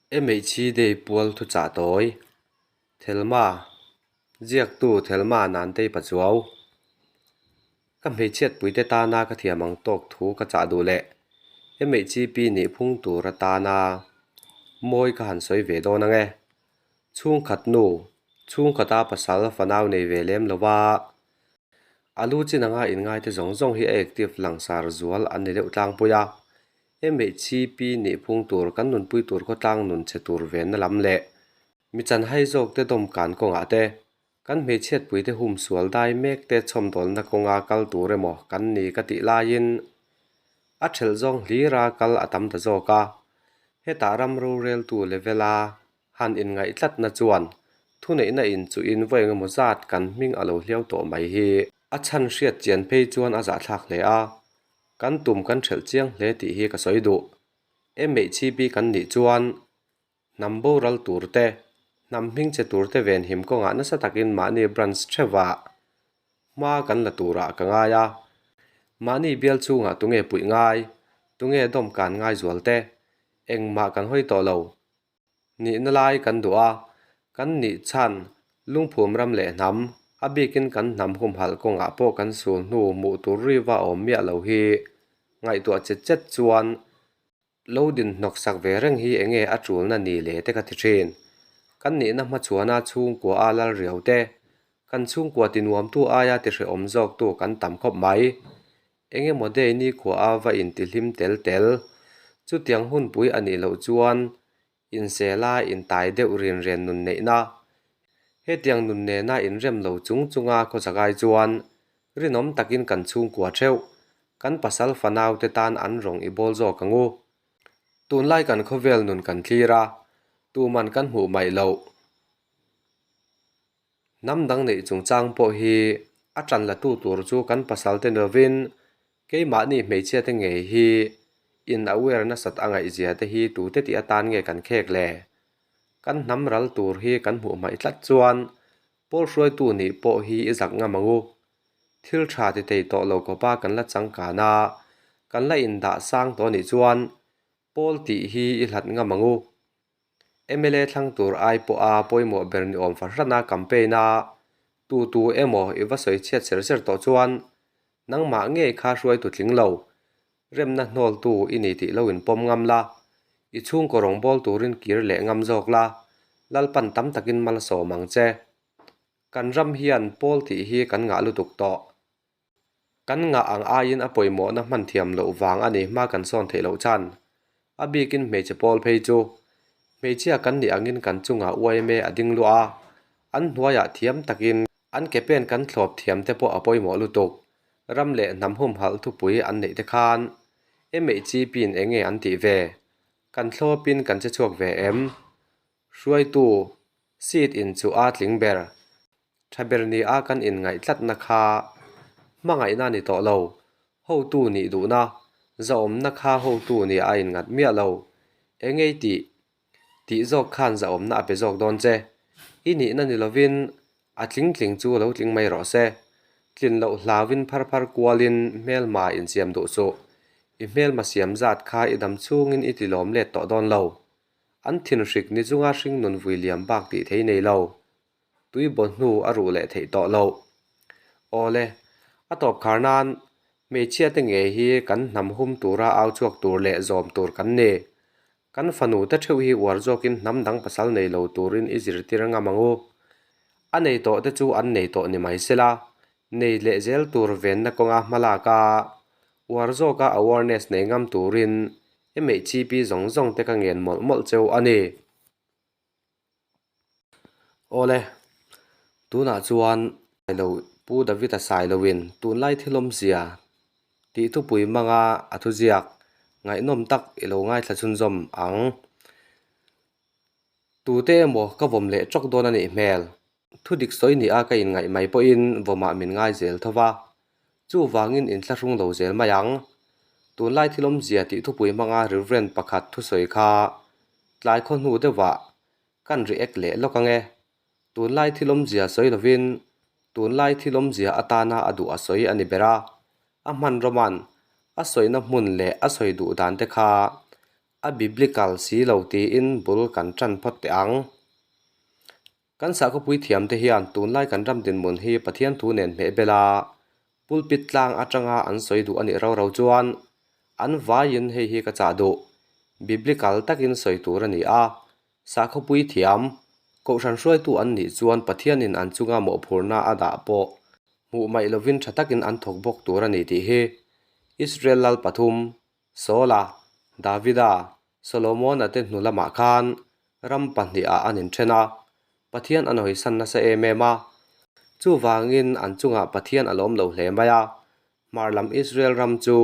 MHC Day pual thuchah tawi, Thelma, ziaktu Thelma Nantei Pachuau. Ka hmeichhiatpuite tana ka thiam ang tawk thu ka chah duh leh MHCP nih phung tur atana mawi ka han sawi ve dawn ang e. Chhungkhat nu, chhungkhata pasal fanau nei ve lem lova a lu chin anga inngaite zawng zawng hi a active langsar zual an ni deuh tlangpui a. MHCP nih phung tur kan nunpui tur khawtlang nun chhe tur venna lam leh mi chanhai zawkte dawmkan kawngah te Kan hmeichhiatpuite humsual dai mek te chhawmdawlna kawnga kal tur emaw kan ni ka tih laiin a thelh zawng hlira kal a tam ta zawk a. Hetah ram roreltu level-a han inngaih tlatna chuan thuneihna inchuhin vawi engemaw zat kan hming a lo hliau tawh mai hi. A chhan hriat chian phei chuan a zahthlak hle a, kan tum kan thelh chiang hle tih hi ka sawi duh. MHCP kan nih chuan Hnam boral tur te, hnam hmingchhe tur te venhim kawngah nasa takin mahni branch theuhah hma kan la turah ka ngai a. Mahni bial chhungah tunge puih ngai, tunge dawmkan ngai zual te, engmah kan hawi tawh lo. Nihna lai kan duh a, kan nih chhan lungphum ram leh hnam, a bikin kan hnam humhalh kawngah pawh kan sul hnu hmuh tur riva awm miah lo hi ngaihtuah chet chet chuan Lo din hnawk sak ve reng hi enge a tulna ni le te ka ti thin. Kan nihna hmachhuana chhungkua a lal riau te, kan chhungkua ti nuamtu aia ti hrehawm zawktu kan tam khawp mai. Enge maw day nikhua a va inti hlim tel tel. Chutiang hunpui a nih loh chuan insela intai deuh rin ren nun neihna. Hetiang nun nena inrem lo chung chunga khawchakai chuan Rinawm takin kan chhungkua theuh, kan pasal fanaute tan an rawng i bawl zawk ang u. Tunlai kan khawvel nun kan thlir a, tuman kan hmuh maih loh. Hnam dang neih chungchang pawh hi a tan latu tur chu kan pasalte ni lovin keimahni hmeichhiate ngei hi in aware nasat a ngaihzia te hi tute tih atan nge kan khek le? Kan hnam ral tur hi kan hmuh hmaih tlat chuan Pawl hruaitu nih pawh hi i zak ngam ang u. Thil tha ti thei tawh lo khawpa kan la changkan a, kan la indah sang tawh nih chuan Pawl tih hi i hlat ngam ang u. Mla thlang tur ai pawha pawimawh ber ni awm fahrana campaign a tu tu emaw i va sawi chhiat ser ser tawh chuan nangmah ngei kha hruaitu tling lo, remna hnawltu i ni tih lo inpawm ngam la, i chhungkaw rawngbâwl turin kir leh ngam zawk la, Lalpan tam takin mal sawm ang che. Kan ram hian pawl tih hi kan ngah lutuk tawh. Kan ngah ang aiin a pawimawhna hman thiam loh vang a ni hma kan sawn theih loh chhan. A bikin hmeichhe pawl phei chu hmeichhia kan nih angin kan chungah yma a ding luah a, an hnuaiah thiam takin an ke pen kan thlawp thiam te pawh a pawimawh lutuk. Ram leh hnam humhalh thupui an neih te khan MHCP in enge an tih ve? Kan thlawpin kan che chhuak ve em? Hruaitu, seat in chu a tling ber. Tha ber ni a kan inngaih tlatna kha hmangaihna ni tawh lo. Hotu nih duhna, zahawmna kha hotu nih a inngat miah lo. Engei tih? Tih zawk khan zahawmna a pe zawk dawn che. I nihna ni lovin a tling tling chu lo tling mai rawh se. Tlin loh hlauin phar phar kualin hmelma insiam duh suh. I hmelma siam zat kha i dam chhungin i tilawm let tawh dawn lo. An thinhrik ni chunga hringnun vui liam bak tih thei nei lo. Tui baw hnu a ruh leh theih tawh loh. Awle, a tawp khar nan hmeichhia te ngei hi kan hnam hum tura au chhuak tur leh zawm tur kan ni. Kan fanu te theuh hi uar zawkin hnam dang pasal nei lo turin i zirtir ngam ang u. A nei tawh te chu an nei tawh ni mai sela, nei leh zel tur venna kawnga hmalak a, uar zawka awareness nei ngam turin MHCP zawng zawng te ka ngen mawlh mawlh cheu a ni. Awle, tunah chuan Sailo Pu David-a Sailoin tunlai thilawmzia tih thupui hmanga a thuziak ngaihnawm tak i lo ngaithla chhunzawm ang. Tute emaw ka vawm leh tawk dawn a nih hmel. Thudik sawi ni a ka inngaih mai pawhin vawmah min ngai zel tho va. Chuvangin inthlahrung lo zel mai ang. Tunlai thilawmzia tih thupui hmanga Reverend pakhat thusawi kha tlai khaw hnu deuhah kan react leh lawk ang e. Tunlai thilawmzia sawi lovin tunlai thilawmzia atana a duh a sawi a ni ber a. A hmanrawman a sawina hmun leh a sawi duh dan te kha A biblical si lo tiin bul kan ṭan phawt teh ang. Kan sahkhawpui thiamte hian tunlai kan ram dinhmun hi Pathian thu nen hmeh bel a, pulpit tlang atanga an sawi duh a nih rau rau chuan an vaiin hei hi ka chah duh, biblical takin sawi tur a ni a, sahkhawpui thiam, kohhran hruaitu an nih chuan Pathianin an chunga mawhphurhna a dah pawh hmuh maih lovin tha takin an thawk bawk tur a ni tih hi Israel lal pathum Saula, Davida, Solomona te hnu lamah khan ram pahnihah an inthen a, Pathian an hawisan nasa em em a. Chuvangin an chungah Pathian a lawm lo hle mai a, hmar lam Israel ram chu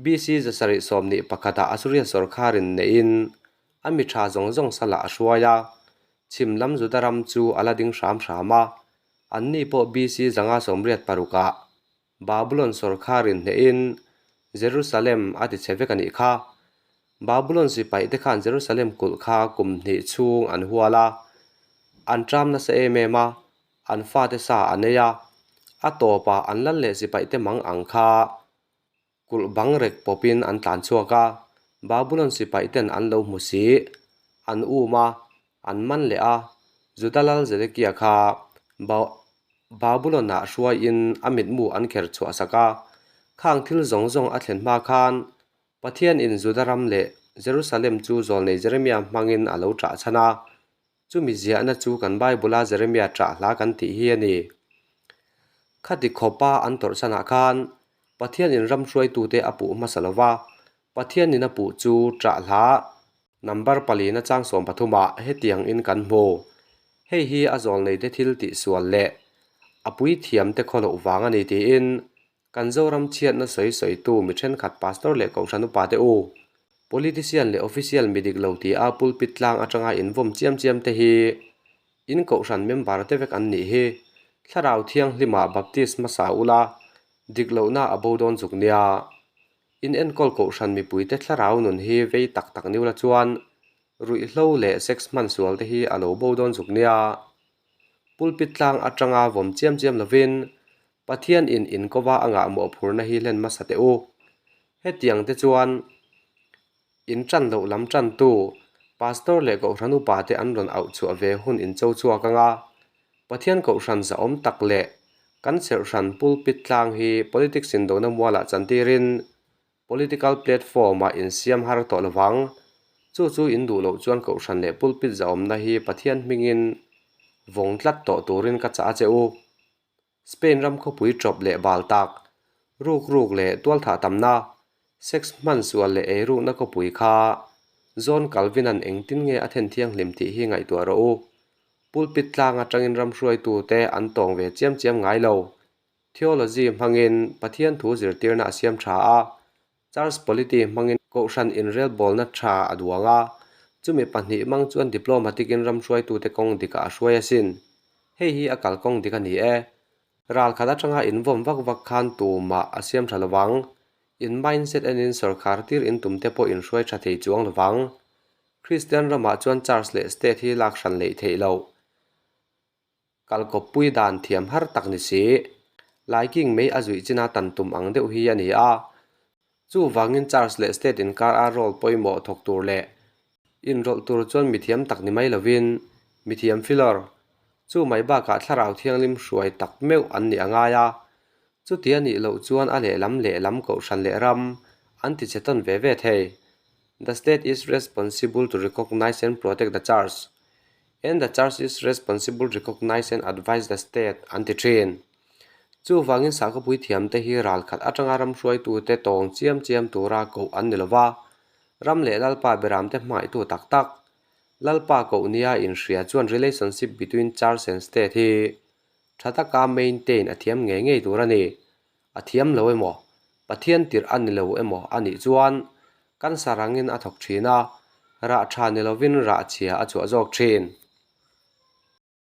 BC 721 ah Assuria sawrkharin neihin a mi tha zawng zawng salah a hruai a, chhim lam Juda ram chu a la ding hram hram a, anni pawh BC 586 ah Babulon sawrkharin hnehin Jerusalem a ti chhe vek a nih kha. Babulon sipaih te khan Jerusalem kulh kha kum hnih chhung an hual a, an ṭam nasa em em a, an fate sa an ei a, a tawpah an lal leh sipaih te mang ang kha kulh bang rek pawpin an tlan chhuak a, Babulon sipaih ten an lo hmu si, an um a, An man leh a, Juda lal Zedekia kha Babulon-ah hruaiin a mitmu an kher chhuah sak a. Khang thil zawng zawng a thlen hma khan Pathianin Juda ram leh Jerusalem chu zawlnei Jeremia hmangin a lo ṭah chhan a. Chumi ziahna chu kan Bible-a Jeremia ṭah hla kan tih hi a ni. Khati khawpa an tawrh chhanah khan Pathianin ram hruaitute a puh hmasa lo va, Pathianin a puh chu ṭah hla Number palina chang 13 ah hetiang in kan hmu. Hei hi a zawlneite thil tih sual leh a puithiam te khaw loh vang a ni tiin kan Zoram chhiatna sawi sawitu mi thenkhat pastor leh kohhran upa te u, politician leh official mi dik lo ti a pulpit tlang atanga invawm chiam chiam te hi in kohhran member te vek an nih hi. Thlarau Thianghlima baptist hmasa ula dik lohna a bo dawn zuk nia. In enkawl kohhran mipuite thlarau nun hi vei tak tak niula chuan ruihhlo leh sex hman sual te hi a lo bo dawn zuk nia. Pulpit tlang atanga vawm chiam chiam lovin Pathian in inkova a ngah mawhphurna hi hlen hmasa teh u. Hetiang te chuan in tan loh lam tantu Pastor leh Kohhran upa te an rawn auh chhuah ve hun in cho chhuak anga Pathian Kohhran zahawm tak leh kan serhhran pulpit tlang hi politics indona mualah chantirin political platform-ah insiam har tawh lovang. Chu chu in duh loh chuan Kohhran leh pulpit zahawmna hi Pathian hmingin vawng tlat tawh turin ka chah a che u. Spain ram khawpui ṭawp leh bal tak, ruk ruk leh tualthah tamna, sex hman sual leh eirukna khawpui kha John Calvin-a'n engtin nge a then thianghlim tih hi ngaihtuah rawh u. Pulpit tlang atangin ram hruaitute an tawng ve chiam chiam ngai lo. Theology hmangin Pathian thu zirtirna a siam tha a, Church polity hmangin Kohhran inrelbawlna tha a duang a, chumi pahnih hmang chuan diplomatic-in ram hruaitute kawng dikah a hruai asin. Hei hi a kalkawng dik a ni e. Ral khat atanga invawm vak vak khan tumah a siam tha lovang. In mindset enin sawrkhar tir intum te pawh inhruai tha thei chuang lovang. Kristian ramah chuan Church leh State hi lak hran leih theih loh. Kalkawppui dan thiam har tak ni si. Laiking mei a zuih china tan tum ang deuh hi a ni a. Chuvangin Church leh State inkar a role pawimawh thawk tur leh inrawlh tur chuan mithiam tak ni mai lovin mithiam filawr, chu mai bakah thlarau thianghlim hruai tak meuh an nih a ngai a. Chuti a nih loh chuan a lehlam lehlam kohhran leh ram an ti che tawn ve ve thei. The state is responsible to recognize and protect the church and the church is responsible recognize and advise the state an ti thin. Chuvangin sakawpui thiamte hi ralkhat atanga ram hruaitute tawng chiam chiam tura koh an ni lova, ram leh Lalpa beramte hmangaihtu tak tak, Lalpa koh nia inhria chuan relationship between church and state hi tha taka maintain a thiam ngei ngei tur a ni. A thiam lo emaw, Pathian tirh a ni lo emaw a nih chuan cancer angin a thawk thin a, rah tha ni lovin rah chhia a chhuah zawk thin.